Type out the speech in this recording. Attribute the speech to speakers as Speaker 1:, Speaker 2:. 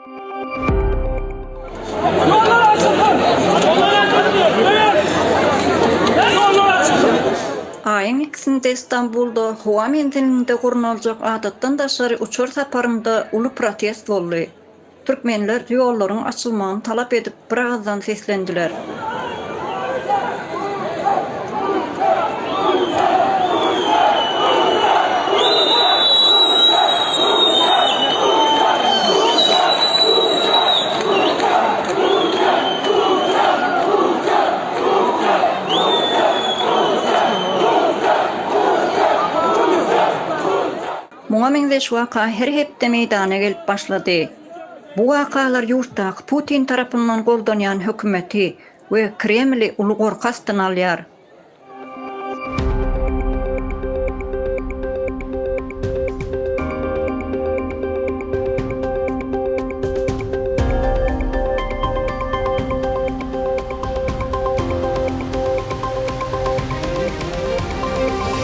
Speaker 1: Ýollar açylsyn! Ýollar açylsyn! Ýollar açylsyn!
Speaker 2: Aýyň ikisinde Stambulda howa menzilinde gurnaljak adatdan daşary uçar saparynda uly protest boldy. Türkmenler ýollaryň açylmagyny talap edip biragyzdan seslendiler. Muňa meňzeş waka her hepde meýdana gelip başlady. Bu wakalar ýurtdaky Putin tarapyndan goldanýan hökümeti we Kremli uly gorky astyna alýar.